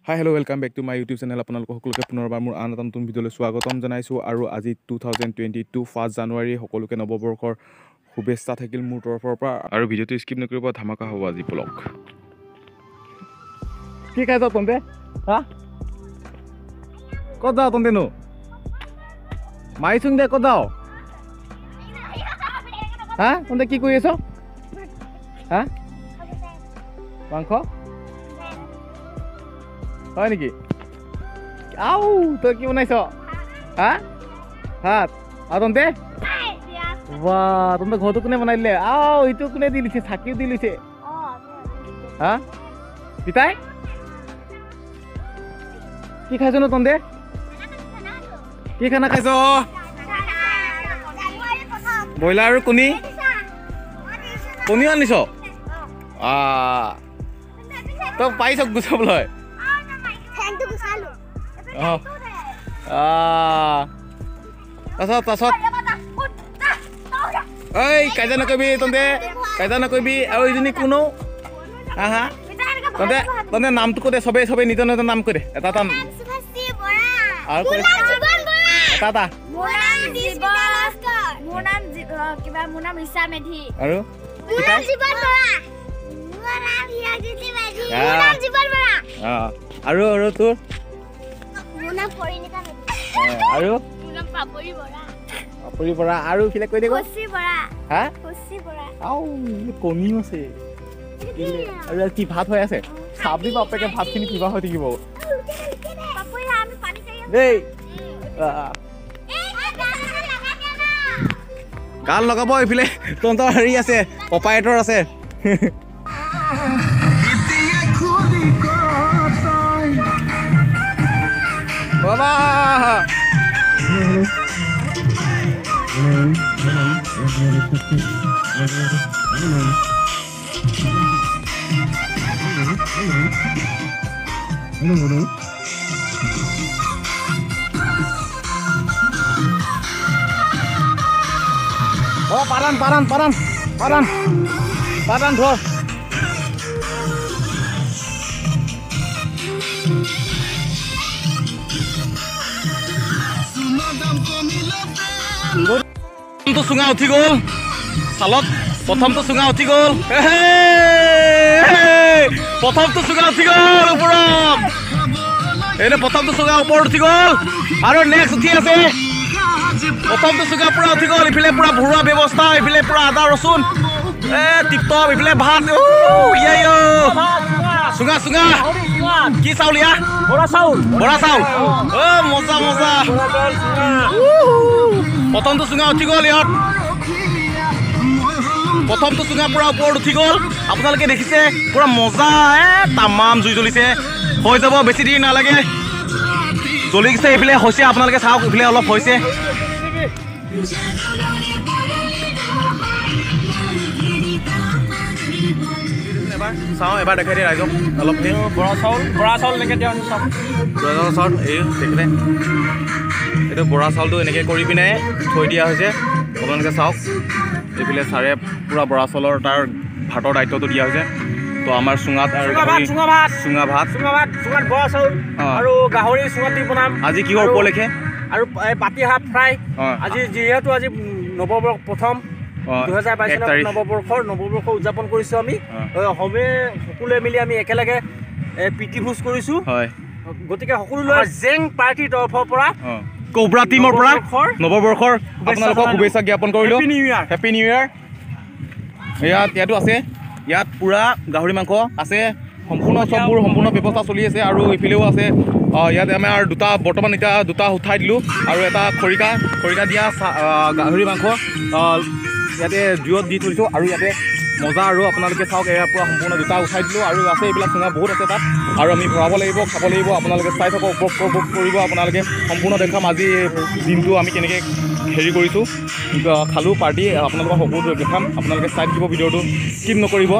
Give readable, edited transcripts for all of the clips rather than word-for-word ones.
Hi hello welcome back to my YouTube channel. আপোনালোকক সকলোকে পুনৰবাৰ মোৰ আন এটা নতুন ভিডিঅ'লৈ স্বাগতম জনাইছোঁ। আৰু আজি 2022 1 জানুৱাৰী, সকলোকে নৱবৰ্ষৰ শুভেচ্ছা থাকিল মোৰ তৰফৰ পৰা। আৰু ভিডিঅ'টো স্কিপ নকৰিব, ধামাকা হ'ব আজি ব্লগ। কি খাইছ তন্তে? হা, ক'ত যাওঁ তন্তেনো? মাৰিছোং দে, ক'ত যাওঁ? হা, তন্তে কি কৰি আছ? হা, মাংস হয় নেকি? আও, তই কি বনাইছ? হা, ভাত। আৰু তন্তে? বাহ, তন্তে ঘৰটো কোনে বনাই দিলে? আও, এইটো কোনে দি দিছে? চাকিও দি লৈছে। হা পিতাই, কি খাইছ নো তন্তে? কি খানা খাইছ? ব্ৰইলাৰ আৰু কণী। কণীও আনিছ? তই পাৰিছ গুচাবলৈ? তাৰপাছত ঐ, কাজিয়া নকৰিবি তন্তে, কাজিয়া নকৰিবি। আৰু এইজনী কোনো? হা হা, তন্তে তন্তে নামটো কৈ দে। চবেই চবেই নিজৰ নিজৰ নাম কৈ দে। এটা এটা আৰু এটা এটা। আৰু আৰু আৰু তোৰ? আৰু পাপৰি বৰা। আৰু ইফালে কৈ দে। হা, কণীও আছে। আৰু কি ভাত হৈ আছে? চাবি বাপেকে, ভাতখিনি কিবা হৈ থাকিব দেই। গাল লগাব। এইফালে তহঁতৰ হেৰি আছে, অপাৰেটৰ আছে। বাবা, অ পাৰান পাৰান পাৰান পাৰান পাৰান ধৰ। প্ৰথমটো চুঙা উঠি গ'ল চালত। প্ৰথমটো চুঙা উঠি গ'ল, প্ৰথমটো চুঙা উঠি গ'ল ওপৰত। এইটো প্ৰথমটো চুঙা ওপৰত উঠি গ'ল আৰু নেক্সট উঠি আছে। প্ৰথমটো চুঙা পুৰা উঠি গ'ল। ইফালে পুৰা ভৰোৱা ব্যৱস্থা, ইফালে পুৰা আদা ৰচুন, এ টিপটপ। ইফালে ভাত। চুঙা চুঙা কি চাউল? ইয়া বৰা চাউল, বৰা চাউল। অ মজা মজা। প্ৰথমটো চুঙা উঠি গ'ল ইয়াত। প্ৰথমটো চুঙা পুৰা ওপৰত উঠি গ'ল। আপোনালোকে দেখিছে পুৰা মজা। এ তামাম জুই জ্বলিছে। হৈ যাব, বেছি দেৰি নালাগে। জ্বলিছে এইফালে হৈছে, আপোনালোকে চাওক এইফালে অলপ হৈছে। এবাৰ চাওঁ, এবাৰ দেখাই দিয়ে ৰাইজক অলপ। বৰা চাউল, বৰা চাউল এনেকৈ দিয়া হৈছে। বৰা চাউল এই দেখিলে, এইটো বৰা চাউলটো এনেকৈ কৰি পিনে থৈ দিয়া হৈছে। আপোনালোকে চাওক, এইফালে ছাৰে পূৰা বৰা চাউলৰ তাৰ ভাতৰ দায়িত্বটো দিয়া হৈছে। তো আমাৰ চুঙাত আৰু চুঙা ভাত, চুঙা ভাত, চুঙা ভাত, চুঙাত বৰা চাউল আৰু গাহৰি চুঙাত দি বনাম। আজি কিহৰ উপলক্ষে? আৰু এই পাতিহাঁহ ফ্ৰাই। আজি যিহেতু আজি নৱবৰ্ষ প্ৰথম, 2022 চনৰ নৱবৰ্ষ উদযাপন কৰিছোঁ আমি। সমে সকলোৱে মিলি আমি একেলগে প্ৰীতিভোজ কৰিছোঁ। গতিকে সকলোলৈ জেং পাৰ্টিৰ তৰফৰ পৰা, কোব্ৰা টিমৰ পৰা নৱবৰ্ষৰ আপোনালোকক শুভেচ্ছা জ্ঞাপন কৰিলোঁ। Happy new year. ইয়াতো আছে, ইয়াত পূৰা গাহৰি মাংস আছে। সম্পূৰ্ণ চববোৰ সম্পূৰ্ণ ব্যৱস্থা চলি আছে। আৰু এইফালেও আছে। ইয়াত আমাৰ দুটা বৰ্তমান এতিয়া দুটা উঠাই দিলোঁ আৰু এটা খৰিকা, খৰিকা দিয়া গাহৰি মাংস ইয়াতে জুইত দি থৈছোঁ। আৰু ইয়াতে মজা। আৰু আপোনালোকে চাওক, এয়া পূৰা সম্পূৰ্ণ দুটা উঠাই দিলোঁ। আৰু আছে এইবিলাক চুঙা বহুত আছে তাত। আৰু আমি ভৰাব লাগিব, খাব লাগিব। আপোনালোকে চাই থাকক, উপভোগ কৰিব। আপোনালোকে সম্পূৰ্ণ দেখাম আজি দিনটো আমি কেনেকৈ হেৰি কৰিছোঁ, খালোঁ পাৰ্টি। আপোনালোকক সকলো দেখাম। আপোনালোকে চাই থাকিব ভিডিঅ'টো, স্কিপ নকৰিব।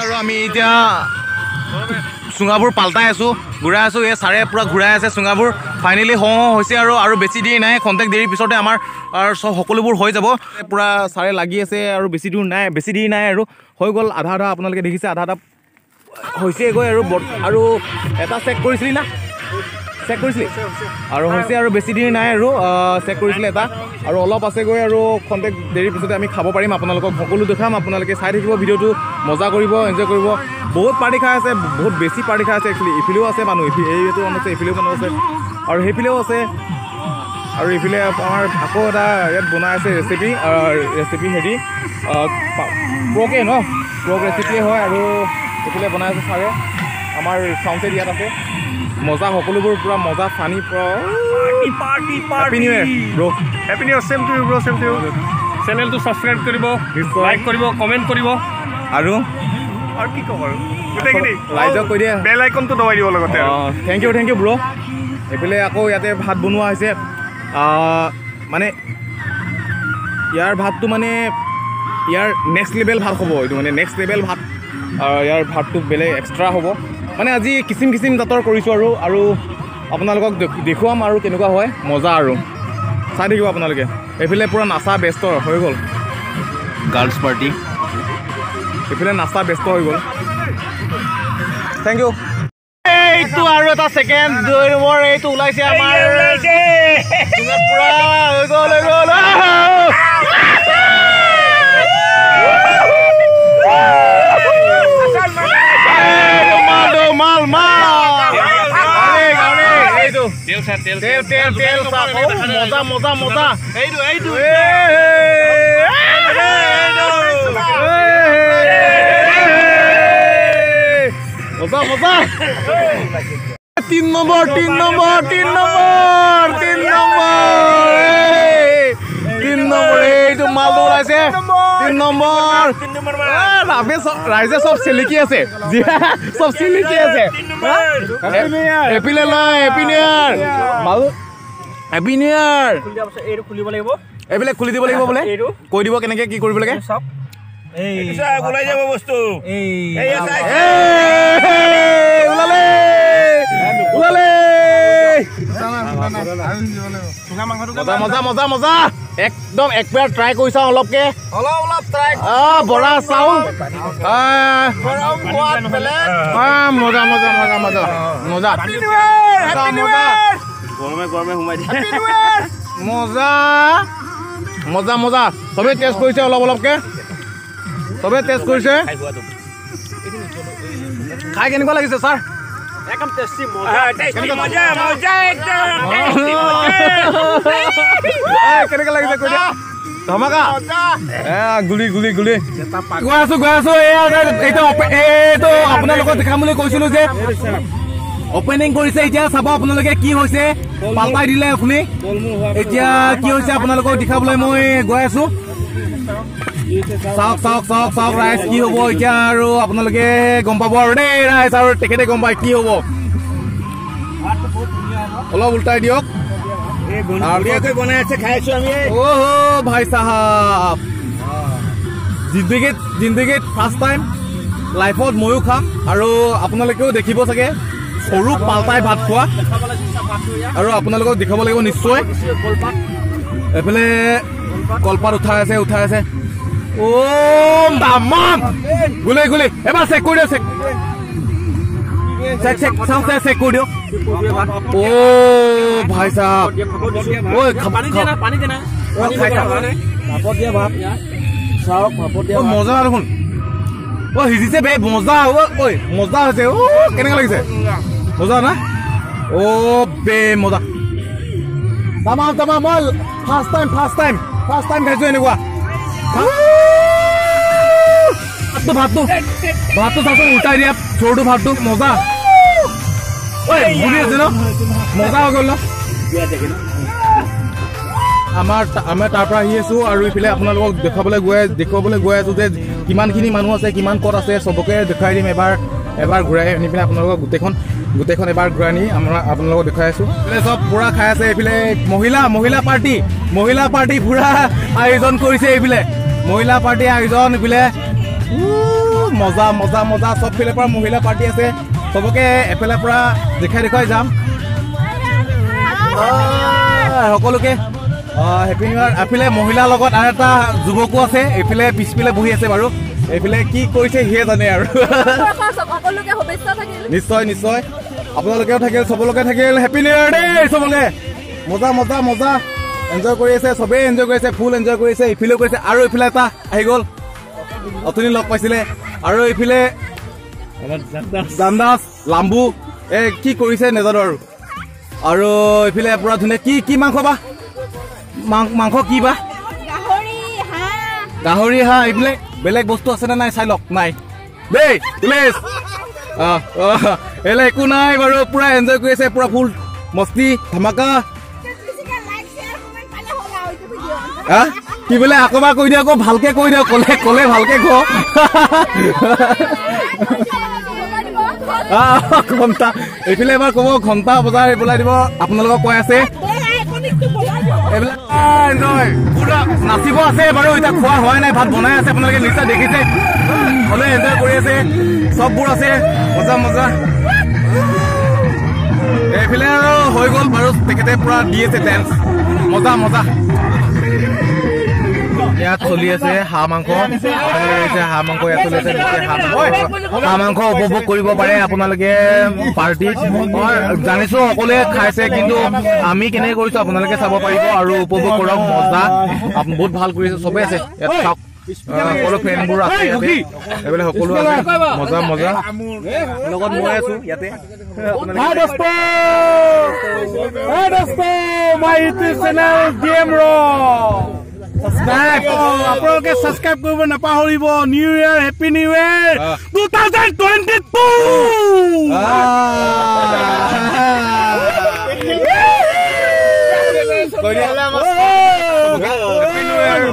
আৰু আমি এতিয়া চুঙাবোৰ পাল্টাই আছোঁ, ঘূৰাই আছোঁ। এই ছাৰে পূৰা ঘূৰাই আছে চুঙাবোৰ। ফাইনেলি হওঁ হৈছে আৰু, আৰু বেছি দেৰি নাই, খন্তেক দেৰিৰ পিছতে আমাৰ চব সকলোবোৰ হৈ যাব। পূৰা ছাৰে লাগি আছে আৰু বেছি দূৰ নাই, বেছি দেৰি নাই আৰু হৈ গ'ল। আধা আধা আপোনালোকে দেখিছে, আধা আধা হৈছেগৈ আৰু। আৰু এটা চেক কৰিছিলি না? চেক কৰিছিলি? আৰু হৈছে আৰু বেছি দেৰি নাই আৰু, চেক কৰিছিলে এটা আৰু অলপ আছেগৈ আৰু খন্তেক দেৰিৰ পিছতে আমি খাব পাৰিম। আপোনালোকক সকলো দেখাম, আপোনালোকে চাই থাকিব ভিডিঅ'টো, মজা কৰিব, এনজয় কৰিব। বহুত পাৰ্টি খাই আছে, বহুত বেছি পাৰ্টি খাই আছে একচুৱেলি। ইফালেও আছে মানুহ, এইটো মানুহ আছে, ইফালেও মানুহ আছে আৰু সেইফালেও আছে। আৰু ইফালে আমাৰ আকৌ এটা ইয়াত বনাই আছে ৰেচিপি, ৰেচিপি হেৰি প্ৰ'কে ন, প্ৰ'ক ৰেচিপিয়ে হয়। আৰু এইফালে বনাই আছে ছাৰে, আমাৰ চাউণ্ড ছেট ইয়াত আছে। মজা, সকলোবোৰ পূৰা মজা, ফানি পুৰা। Happy new year bro. Happy new year, same to you bro, same to you. চেনেলটো ছাবস্ক্ৰাইব কৰিব, লাইক কৰিব, কমেণ্ট কৰিব। আৰু আৰু কি ক'ম আৰু গোটেইখিনি ৰাইজক কৈ দিয়ে, বেল আইকনটো দবাই দিব লগতে। Thank you, thank you bro. এইফালে আকৌ ইয়াতে ভাত বনোৱা হৈছে। মানে ইয়াৰ ভাতটো মানে ইয়াৰ নেক্সট লেভেল ভাত হ'ব এইটো, মানে নেক্সট লেভেল ভাত। ইয়াৰ ভাতটো বেলেগ এক্সট্ৰা হ'ব। মানে আজি কিচিম কিচিম জাতৰ কৰিছোঁ আৰু, আৰু আপোনালোকক দেখুৱাম আৰু কেনেকুৱা হয় মজা, আৰু চাই থাকিব আপোনালোকে। এইফালে পূৰা নাচা ব্যস্ত হৈ গ'ল, গাৰ্লছ পাৰ্টি এইফালে নাচা ব্যস্ত হৈ গ'ল। Thank you. এইটো আৰু এটা ছেকেণ্ড, দুই নম্বৰ এইটো ওলাইছে আমাৰ পুৰা হৈ গ'ল, হৈ গ'ল। মাল মাল এইটো তেল তেল তেল, মজা মজা মজা। এইটো এইটো মজা মজা। তিন নম্বৰ, তিন নম্বৰ, তিন নম্বৰ, তিন নম্বৰ, তিন নম্বৰ। এইটো মালটো ওলাইছে, তিন নম্বৰ। ৰাইজে চব চেলেকি আছে, চব চেলেকি আছে। এপিলে লয়, হেপী নিউ ইয়াৰ মাল, হেপী নিউ ইয়াৰ। এইবিলাক খুলি দিব লাগিব বোলে, কৈ দিব কেনেকে কি কৰিব লাগে। ওলালে ওলালে, মজা মজা মজা, একদম একবাৰ ট্ৰাই কৰি চাওঁ অলপকে, বৰা চাউল। মজা মজা মজা মজা মজা মজা মজা মজা। চবেই টেষ্ট কৰিছে অলপ অলপকে, চবেই টেষ্ট কৰিছে। খাই কেনেকুৱা লাগিছে ছাৰ? কেনেকুৱা লাগিছে কৈ দিয়া। ধমাকা গুলি গুলি গুলি। গৈ আছো, গৈ আছো। এইটো আপোনালোকক দেখাম বুলি কৈছিলো যে অপেনিং কৰিছে। এতিয়া চাব আপোনালোকে কি হৈছে, পাল্টাই দিলে আপুনি। এতিয়া কি হৈছে আপোনালোকক দেখাবলৈ মই গৈ আছো। চাওক চাওক চাওক চাওক ৰাইজ কি হ'ব এতিয়া, আৰু আপোনালোকে গম পাব আৰু দেই ৰাইজ, আৰু তেখেতে গম পায় কি হ'ব। অলপ উল্টাই দিয়ক। অ' ভাই চাহাব, জিন্দগীত ফাৰ্ষ্ট টাইম লাইফত ময়ো খাম আৰু আপোনালোকেও দেখিব চাগে সৰু পাল্টাই ভাত খোৱা, আৰু আপোনালোকক দেখাব লাগিব নিশ্চয়। এইফালে কলপাত উঠাই আছে, উঠাই আছে। অ' তামাম গুলি গুলি। এবাৰ চেক কৰি দিয়ক, চেক চেক চেক চাওঁ, চেক কৰি দিয়ক। অ' ভাই চাহাব, মজা দেখোন। অ' সিজিছে বে, মজা। ঐ মজা হৈছে। অ' কেনেকুৱা লাগিছে? মজা না? অ' বে মজা, তামাম তামাম। মই first time, first time, first time খাইছো এনেকুৱা। ভাতটো ভাতটো চাচোন, উল্টাই দিয়া চৰুটো, ভাতটো মজা। ঐ গুলি আছে ন, মজা হৈ গ'ল ন। আমাৰ তাৰ পৰা আহি আছো আৰু ইফালে আপোনালোকক দেখুৱাবলৈ গৈ আছো যে কিমানখিনি মানুহ আছে, কিমান ক'ত আছে, চবকে দেখুৱাই দিম। এবাৰ এবাৰ ঘূৰাই আনি পিনে আপোনালোকক গোটেইখন এবাৰ ঘূৰাই আনি আমাৰ আপোনালোকক দেখুৱাই আছো। এইফালে চব পুৰা খাই আছে। এইফালে মহিলা পাৰ্টি, মহিলা পাৰ্টি পুৰা আয়োজন কৰিছে। এইফালে মহিলা পাৰ্টি আয়োজন। এইফালে মজা মজা মজা। চবফালৰ পৰা মহিলা পাৰ্টি আছে, চবকে এফালৰ পৰা দেখাই দেখুৱাই যাম সকলোকে হেপী নিউ ইয়াৰ। এফালে মহিলাৰ লগত আৰু এটা যুৱকো আছে, এইফালে পিছফালে বহি আছে বাৰু। এইফালে কি কৰিছে সিয়ে জানে আৰু। নিশ্চয় নিশ্চয় আপোনালোকেও থাকিল, চবলৈকে থাকিল হেপী নিউ ইয়াৰ দেই চবকে। মজা মজা মজা, এনজয় কৰি আছে চবেই, এনজয় কৰি আছে, ফুল এনজয় কৰিছে। ইফালেও কৰিছে আৰু এইফালে এটা আহি গ'ল, অথনি লগ পাইছিলে। আৰু এইফালে জান্দাস লাম্বু এ কি কৰিছে নাজানো আৰু। আৰু এইফালে পুৰা ধুনীয়া কি কি মাংস বা মাংস কি বা গাহৰি হাঁহ। এইফালে বেলেগ বস্তু আছে নে নাই চাই লওক, নাই দেই প্লিজ। এইফালে একো নাই বাৰু, পুৰা এনজয় কৰি আছে, পুৰা ফুল মস্তি ধামাকা। হা কি বোলে আকৌ এবাৰ কৈ দিয়ক, আকৌ ভালকে কৈ দিয়ক, ক'লে ক'লে ভালকে ক। ঘণ্টা এইফালে এবাৰ ক'ব, ঘণ্টা বজাই পেলাই দিব আপোনালোকক কৈ আছে। এইবিলাক পুৰা নাচিব আছে বাৰু, এতিয়া খোৱা হোৱাই নাই, ভাত বনাই আছে, আপোনালোকে নিশ্চয় দেখিছে। হ'লে এনজয় কৰি আছে, চববোৰ আছে, মজা মজা। এইফালে আৰু হৈ গ'ল বাৰু, তেখেতে পুৰা দি আছে ডেন্স, মজা মজা। ইয়াত চলি আছে হাঁহ মাংস, আপোনালোকে হাঁহ মাংস ইয়াত চলি আছে, হাঁহ মাংস উপভোগ কৰিব পাৰে আপোনালোকে পাৰ্টিত। জানিছো সকলোৱে খাইছে, কিন্তু আমি কেনেকৈ কৰিছো আপোনালোকে চাব পাৰিব আৰু উপভোগ কৰক, মজা, বহুত ভাল কৰিছে, চবেই আছে ইয়াত চাওক, সকলো ফ্ৰেণ্ডবোৰ আছে ইয়াতে, এইবিলাক সকলো আছে, মজা মজা। লগত মই আছো ইয়াতে। আপোনালোকে ছাবস্ক্ৰাইব কৰিব নাপাহৰিব। New year, happy new year 2022।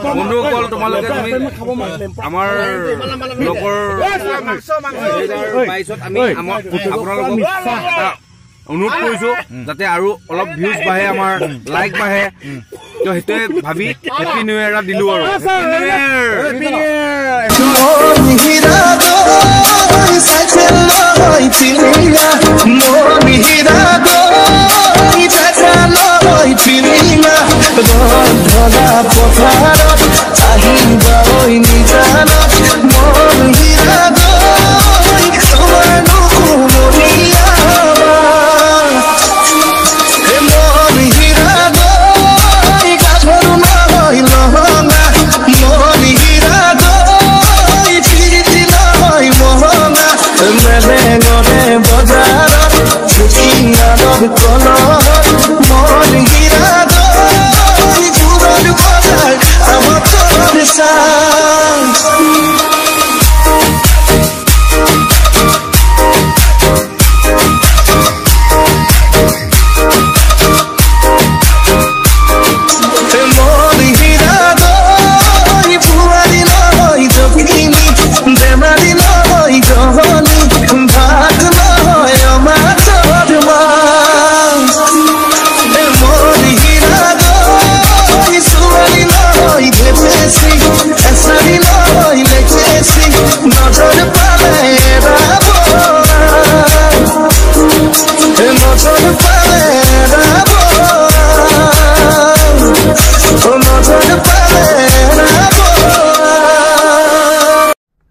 বন্ধুসকল, তোমালোকে তুমি আমাৰ লোকৰ 2022 আমি আপোনালোকক অনুৰোধ কৰিছো যাতে আৰু অলপ ভিউজ বাঢ়ে, আমাৰ লাইক বাঢ়ে, তো সেইটোৱে ভাবি হেপী নিউ ইয়াৰ দিলো আৰু।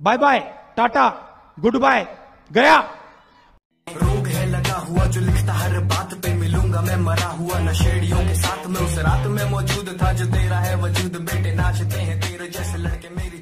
Bye bye, tata, good bye, गया। रोग है लगा हुआ जो लिखता हर बात पे, मिलूंगा मैं मरा हुआ नशेड़ियों के साथ में। उस रात में मौजूद था जो तेरा है वजूद, बेटे नाचते हैं तेरे जैसे लड़के मेरे।